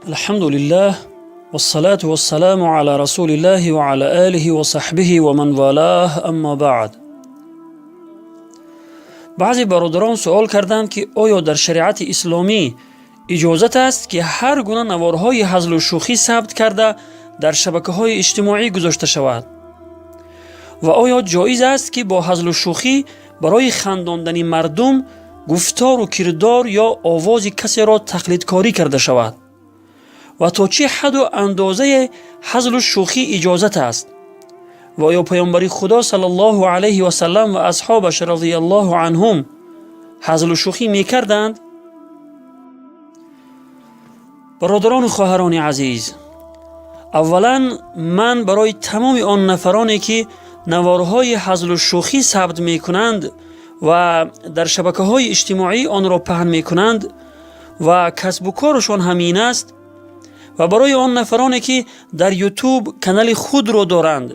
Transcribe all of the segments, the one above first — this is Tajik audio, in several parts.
الحمد لله والصلاة والسلام على رسول الله وعلى آله وصحبه ومن والاه، أما بعد. Баъзе бародарон суол карданд, ки оё дар шариати исломӣ иҷозат аст, ки ҳар гуна наворҳои ҳазлу шӯхӣ сабт карда, дар шабакаҳои иҷтимоӣ гузошта шавад ва оё ҷоиз аст, ки бо ҳазлу шӯхӣ барои хандондани мардум гуфтору кирдор ё овози касеро тақлидкорӣ карда шавад ва то чӣ ҳадду андозае ҳазлу шӯхӣ иҷозат аст ва оё Паёмбари Худо саллаллоҳу алайҳи васаллам ва асҳобаш разияллоҳу анҳум ҳазлу шӯхӣ мекарданд? Бародарону хоҳарони азиз, аввалан ман барои тамоми он нафароне, ки наворҳои ҳазлу шӯхӣ сабт мекунанд ва дар шабакаҳои иҷтимоӣ онро паҳн мекунанд ва касбу корашон ҳамин аст, ва барои он нафароне, ки дар Ютуб канали худро доранд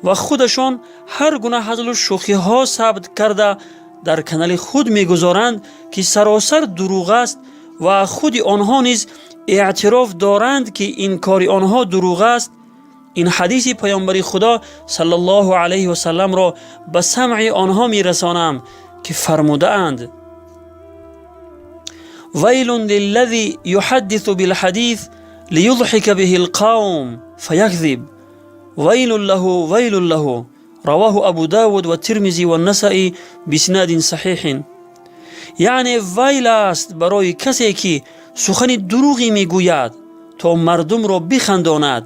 ва худашон ҳар гуна ҳазлу шӯхиҳо сабт карда, дар канали худ мегузоранд, ки саросар дурӯғ аст ва худи онҳо низ эътироф доранд, ки ин кори онҳо дурӯғ аст, ин ҳадиси Паёмбари Худо саллаллоҳу алайҳи васалламро ба самъи онҳо мерасонам, ки фармудаанд: ويل للذي يحدث بالحديث ليضحك به القوم فيكذب، ويل له، ويل له. رواه أبو داود والترمذي والنسائي بإسناد صحيح. Яъне вайл аст барои касе, ки сухани дурӯғе мегӯяд, то мардумро бихандонад.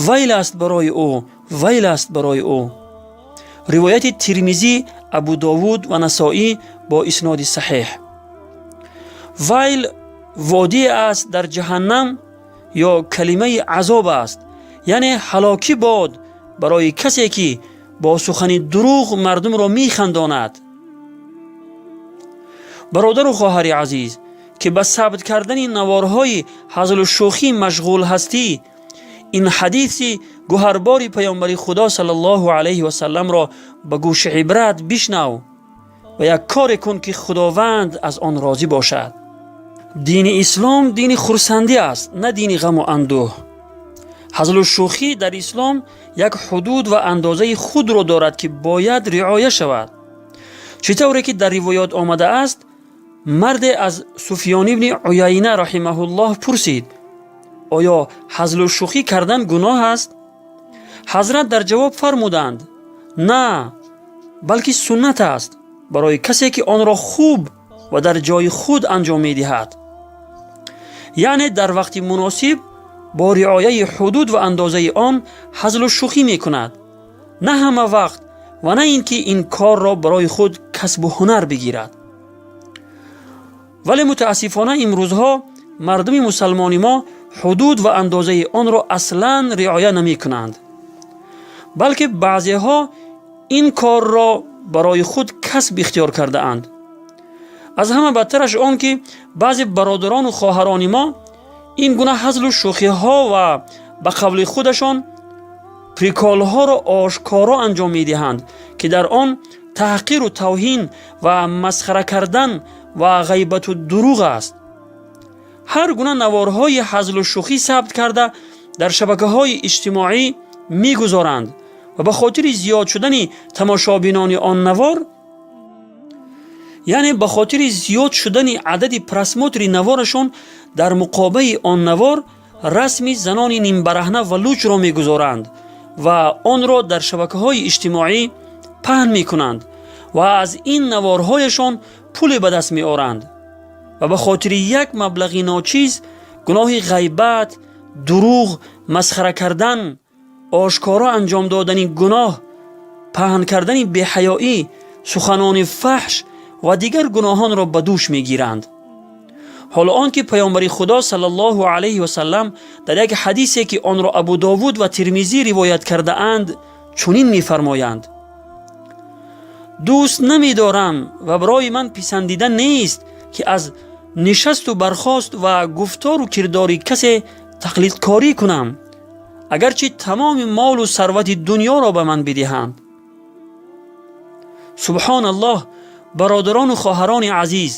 Вайл аст барои ӯ, вайл аст барои ӯ. Ривояти Тирмизӣ, Абу Довуд ва Насоӣ бо исноди саҳеҳ. Вайл водие аст дар ҷаҳаннам ё калимаи азоб аст, яъне ҳалокӣ бод барои касе, ки бо сухани дурӯғ мардумро механдонад. Бародару хоҳари азиз, ки ба сабт кардани наворҳои ҳазлу шӯхӣ машғул ҳастӣ, ин ҳадиси гуҳарбори Паёмбари Худо саллаллоҳу алайҳи васалламро ба гӯши ибрат бишнав ва як коре кун, ки Худованд аз он розӣ бошад. Дини ислом дини хурсандӣ аст, на дини ғаму андӯҳ. Ҳазлу шӯхӣ дар ислом як ҳудуд ва андозаи худро дорад, ки бояд риоя шавад. Чӣ тавре ки дар ривоят омадааст, марде аз Суфён ибни Уяйна раҳимаҳуллоҳ пурсид: «Оё ҳазлу шӯхӣ кардан гуноҳ аст?» Ҳазрат дар ҷавоб фармуданд: «На, балки суннат аст барои касе, ки онро хуб ва дар ҷои худ анҷом медиҳад, яъне дар вақти муносиб бо риояи ҳудуд ва андозаи он ҳазлу шӯхӣ мекунад, на ҳама вақт ва на ин ки ин корро барои худ касбу ҳунар бигирад». Вале мутаассифона имрӯзҳо мардуми мусалмони мо ҳудуд ва андозаи онро аслан риоя намекунанд, балки баъзеҳо ин корро барои худ касб ихтиёр кардаанд. Аз ҳама бадтараш он, ки баъзе бародарону хоҳарони мо ин гуна ҳазлу шӯхиҳо ва ба қавли худашон приколҳоро ошкоро анҷом медиҳанд, ки дар он таҳқиру тавҳин ва масхара кардан ва ғайбату дурӯғ аст. Ҳар гуна наворҳои ҳазлу шӯхӣ сабт карда, дар шабакаҳои иҷтимоӣ мегузоранд ва ба хотири зиёд шудани тамошобинони он навор, яъне ба хотири зиёд шудани адади просмотри наворашон, дар муқобили он навор расми занони нимбараҳна ва лучро мегузоранд ва онро дар шабакаҳои иҷтимоӣ паҳн мекунанд ва аз ин наворҳояшон пуле ба даст меоранд ва ба хотири як маблағи ночиз гуноҳи ғайбат, дурӯғ, масхара кардан, ошкоро анҷом додани гуноҳ, паҳн кардани беҳаёӣ, суханони фаҳш ва дигар гуноҳонро ба дӯш мегиранд. Ҳоло он ки Паёмбари Худо саллаллоҳу алайҳи васаллам дар як ҳадисе, ки онро Абу Довуд ва Тирмизӣ ривоят кардаанд, чунин мефармоянд: «Дӯст намедорам ва барои ман писандида нест, ки аз нишасту бархост ва гуфтору кирдори касе тақлидкорӣ кунам, агарчи тамоми молу сарвати дунёро ба ман бидиҳанд». Субҳоналлоҳ! Бародарону хоҳарони азиз,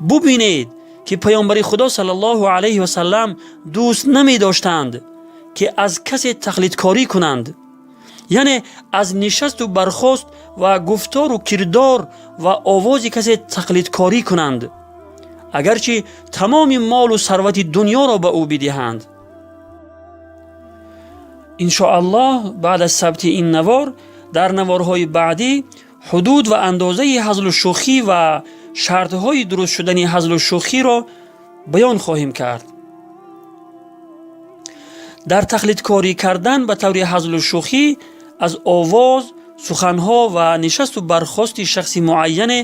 бубинед, ки ки Паёмбари Худо саллаллоҳу алайҳи васаллам дӯст намедоштанд, ки аз касе тақлидкорӣ кунанд, яъне аз нишасту бархост ва гуфтору кирдор ва овози касе тақлидкорӣ кунанд, агарчи тамоми молу сарвати дунёро ба ӯ бидиҳанд. Иншоаллоҳ, баъд аз сабти ин навор дар наворҳои баъдӣ ҳудуд ва андозаи ҳазлу шӯхӣ ва шартҳои дуруст шудани ҳазлу шӯхиро баён хоҳем кард. Дар тақлидкорӣ кардан ба таври ҳазлу шӯхӣ аз овоз, суханҳо ва нишасту бархости шахси муайяне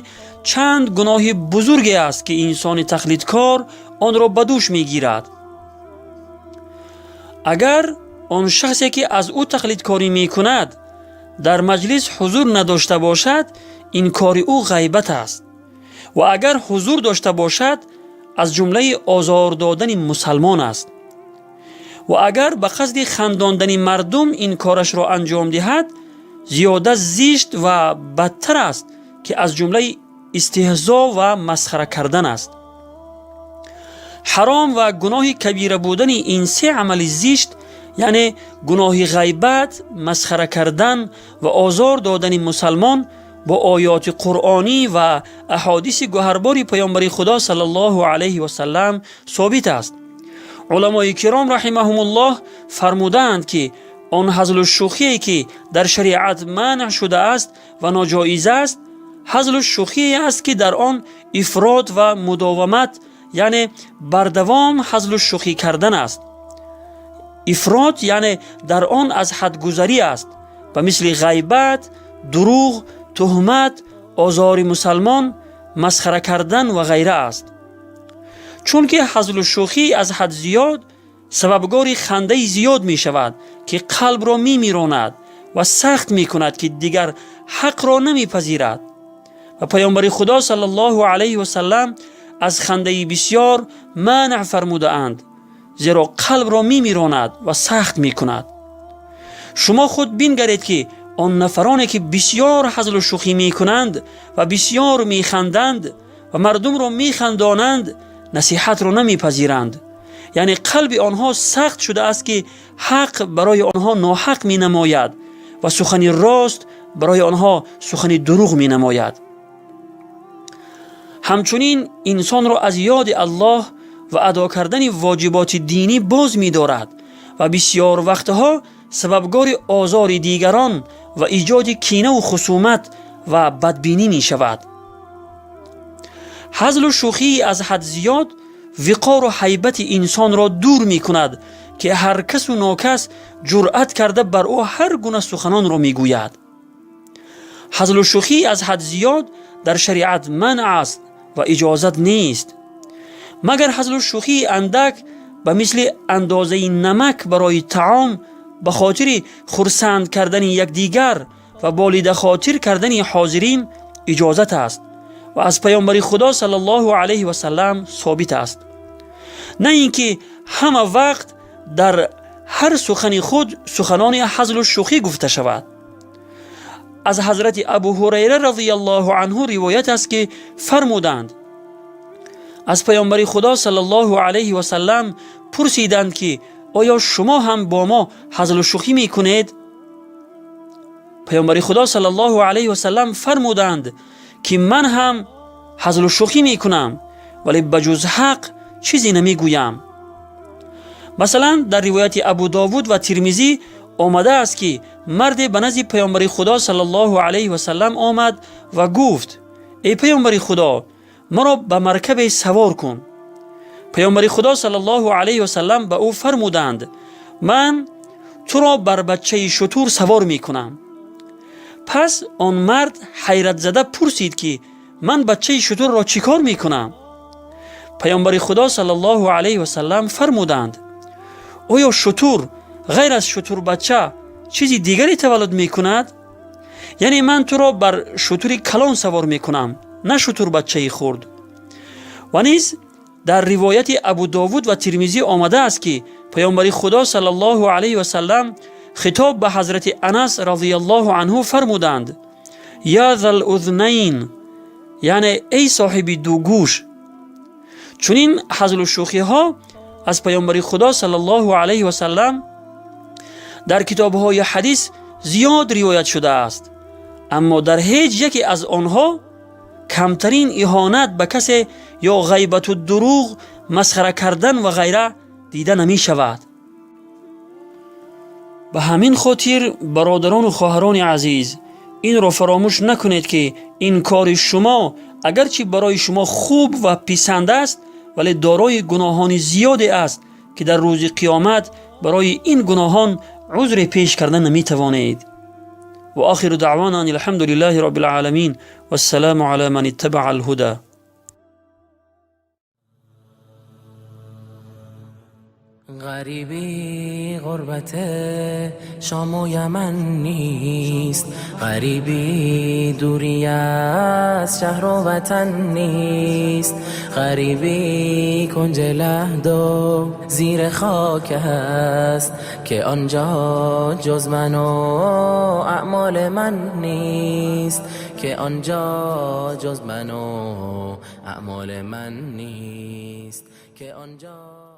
чанд гуноҳи бузурге аст, ки инсони тақлидкор онро ба дӯш мегирад. Агар он шахсе, ки аз ӯ тақлидкорӣ мекунад, дар маҷлис ҳузур надошта бошад, ин кори ӯ ғайбат аст ва агар ҳузур дошта бошад, аз ҷумлаи озор додани мусалмон аст ва агар ба қасди хандондани мардум ин корашро анҷом диҳад, зиёда зишт ва бадтар аст, ки аз ҷумлаи истиҳзо ва масхара кардан аст. Ҳаром ва гуноҳи кабира будани ин се амали зишт, яъне гуноҳи ғайбат, масхара кардан ва озор додани мусалмон, бо оёти қуръонӣ ва аҳодиси гӯҳарбори Паёмбари Худо саллаллоҳу алайҳи васаллам собит аст. Уламои киром раҳимаҳумуллоҳ фармудаанд, ки он ҳазлу шӯхие, ки дар шариат манъ шудааст ва ноҷоиз аст, ҳазлу шӯхие аст, ки дар он ифрот ва мудовамат, яъне бардавом ҳазлу шӯхӣ кардан аст. Ифрот, яъне дар он аз ҳадгузарӣ аст, ба мисли ғайбат, дурӯғ, туҳмат, озори мусалмон, масхара кардан ва ғайра аст. Чунки ҳазлу шӯхӣ аз ҳад зиёд сабабгори хандаи зиёд мешавад, ки қалбро мемиронад ва сахт мекунад, ки дигар ҳақро намепазирад. Ва Паёмбари Худо саллаллоҳу алайҳи васаллам аз хандаи бисьёр манъ фармудаанд, зеро қалбро мемиронад ва сахт мекунад. Шумо худ бингаред, ки он нафароне, ки бисьёр ҳазлу шӯхӣ мекунанд ва бисьёр механданд ва мардумро механдонанд, насиҳатро намепазиранд, яъне қалби онҳо сахт шудааст, ки ҳақ барои онҳо ноҳақ менамояд ва сухани рост барои онҳо сухани дурӯғ менамояд. Ҳамчунин инсонро аз ёди Аллоҳ ва адо кардани воҷиботи динӣ боз медорад ва бисьёр вақтҳо сабабгори озори дигарон ва иҷоди кинаву хусумат ва бадбинӣ мешавад. Ҳазлу шӯхии аз ҳад зиёд виқору ҳайбати инсонро дур мекунад, ки ҳар касу нокас ҷуръат карда бар ӯ ҳар гуна суханонро мегӯяд. Ҳазлу шӯхӣ аз ҳад зиёд дар шариат манъ аст ва иҷозат нест, магар ҳазлу шӯхии андак, ба мисли андозаи намак барои таом, ба хотири хурсанд кардани якдигар ва болидахотир кардани ҳозирин иҷозат аст ва аз Паёмбари Худо саллаллоҳу алайҳи васаллам собит аст, на ин ки ҳама вақт дар ҳар сухани худ суханони ҳазлу шӯхӣ гуфта шавад. Аз ҳазрати Абу Ҳурайра разияллоҳу анҳу ривоят аст, ки фармуданд: аз Паёмбари Худо саллаллоҳу алайҳи васаллам пурсиданд, ки оё шумо ҳам бо мо ҳазлу шӯхӣ мекунед? Паёмбари Худо саллаллоҳу алайҳи васаллам фармуданд, ки ман ҳам ҳазлу шӯхӣ мекунам, вале ба ҷуз ҳақ чизе намегӯям. Масалан, дар ривояти Абу Довуд ва Тирмизӣ омадааст, ки марде ба назди Паёмбари Худо саллаллоҳу алайҳи васаллам омад ва гуфт: «Эй Паёмбари Худо, маро ба маркабе савор кун». Паёмбари Худо саллаллоҳу алайҳи васаллам ба ӯ фармуданд: «Ман туро бар бачаи шутур савор мекунам». Пас он мард ҳайратзада пурсид, ки ман бачаи шутурро чӣ кор мекунам? Паёмбари Худо саллаллоҳу алайҳи васаллам фармуданд: «Оё шутур ғайр аз шутурбача чизи дигаре таваллуд мекунад? Яъне ман туро бар шутури калон савор мекунам, на шутурбачаи хурд». Ва низ дар ривояти Абу Довуд ва Тирмизӣ омадааст, ки Паёмбари Худо саллаллоҳу алайҳи васаллам хитоб ба ҳазрати Анас разияллоҳу анҳу фармуданд: «Я залузнайн», яъне эй соҳиби ду гӯш. Чунин ҳазлу шӯхиҳо аз паёмбари Худо саллаллоҳу алайҳи васаллам дар китобҳои ҳадис зиёд ривоят шудааст, аммо дар ҳеҷ яке аз онҳо камтарин иҳонат ба касе ё ғайбату дурӯғ, масхара кардан ва ғайра дида намешавад. Ба ҳамин хотир, бародарону хоҳарони азиз, инро фаромӯш накунед, ки ин кори шумо агарчи барои шумо хуб ва писанд аст, вале дорои гуноҳони зиёде аст, ки дар рӯзи қиёмат барои ин гуноҳон узре пеш карда наметавонед. Ва охиру даъвона ан алҳамду лиллаҳи роббил оламин, вассаламу ала ман иттабаа алҳуда. غریبی غربت شام و یمن نیست، غریبی دوری از شهر و وطن نیست، غریبی کنج لحد و زیر خاک است که آنجا جز من و اعمال من نیست، که آنجا جز من و اعمال من نیست، که آنجا